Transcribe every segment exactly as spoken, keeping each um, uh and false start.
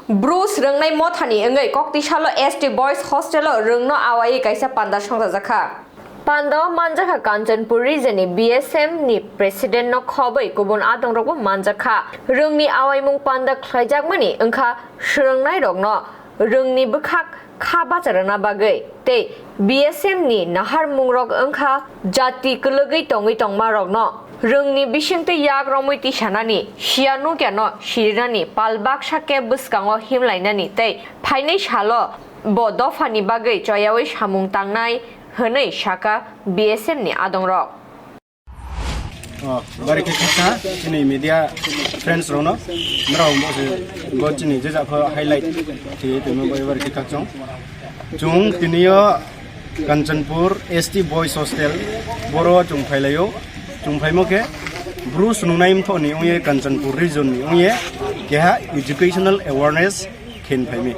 Bru swrwngnai mothani wngwi koktisalo S T Boys Hostel-o rwngno awaiwi kaisa panda songchajakha. Pandao manjakha Kanchanpur region ni B S M ni president no khobwi kubun adongrokbo manjakha. Rwngni awaimung panda khlaijakmani wngkha swrwngnairokno rwngni bwkhak kha bacha rwna bagwi tei B S M ni naharmungrok wngkha jati kwlwgwi tongwi tongmarokno rwngni bisingtwi yak romwi tisanani, siya nukyano sirinani pal baksa khe bwskango himlainani tei phainai salo bo dophani bagwi choyaui samung tangnai hwnwi sakha B S M ni adongrok. Oh, bari khe khaksa chini media friends rokno, norok bo se bo chini je jakho highlight khe tongma bai bari khe khakchang. Chung tini o Kanchanpur S T Boys Hostel boro chung phailaio. Chung phaimo khe Bru Swrwngnai Mthoh ni wngye Kanchanpur region ni wngye keha educational awareness khen phaimi.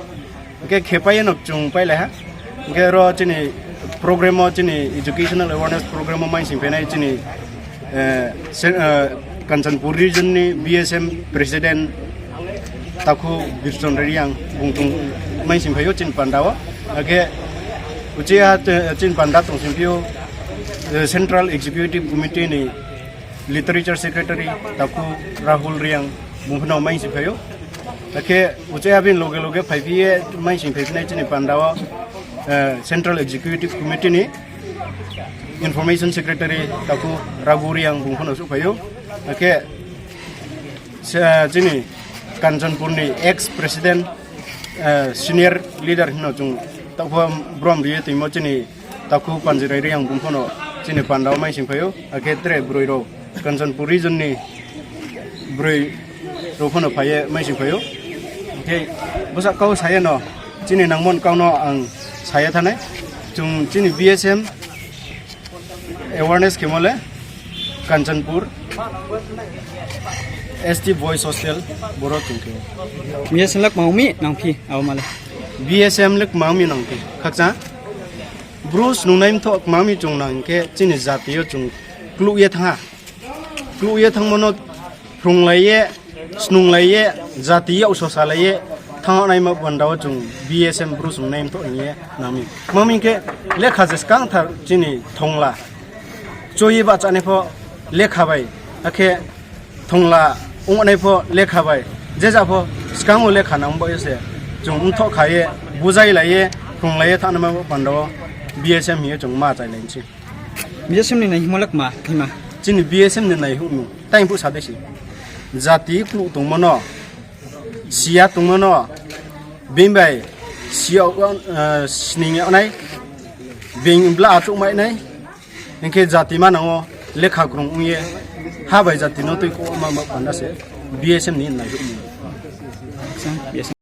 Hwnkhe khepai no chwng pailaiha. Hwnkhe ro chini program o, chini educational awareness program o maising phainai chini, eh, se-, eh, Kanchanpur region ni B S M president Takhu Birchon Reang bung tung maising phaio chini panda o. Hwnkhe uchiha, eh, chini panda tong sing phio, eh, Central Executive Committee ni Literature Secretary Takhu Rahul Reang bung phano maising phaio. Hwnkhe uchiha bini loge loge phai phiye maising phai phinai chini panda o, eh, Central Executive Committee ni Information Secretary Takhu Raghu Reang bung phano sukphaio. Hwnkhe se, chini Kanchanpur ni ex president, eh, senior leader hino chung tokpha brom riye tongmo chini Takhu Panjirai Reang bung phano chini panda o maising phaio. Hwnkhe tere bwrwi rok Kanchanpur region ni bwrwi rok phano phaiye maising phaio. Hwnkhe bwsa kau saya no chini nangmon kau no ang saya thanai. Chung chini B S M awareness khemo le Kanchanpur S T Boys Hostel boro chung khe. B S M lak maumi nangphi abo male. B S M lak maumi nangphi khakcha. Bru Swrwngnai Mthoh maumi chung nang khe chini jati o chung kluh ye thangha. Kluh ye thangmano phrwnglaiye, snunglaiye, jati yauso salaiye, thangnaima panda o chung B S M Bru Swrwngnai Mthoh hwnwi nami. Mami khe lekha je swkang thar chini thongla. Choi bachani pho lekha bai, hakhe thongla wngnai pho lekha bai. Je ja pho swkango lekha nang bai se. Chung mthoh khaye, bujai laiye, phrwnglaiye thangnaima panda o B S M hwnwi chung ma chai lai si. B S M ni nai himolak ma, hima. Chini B S M ni nai hukno, tai bu sa desi. Jati klu tongmano, siya tongmano, bini bai siya, eh, sning nai, bini bla achuk mai nai, hingke jati manango lekha krung ungye, ha bai jati no twi ko ma ma panda se, B S M ni nai hukno.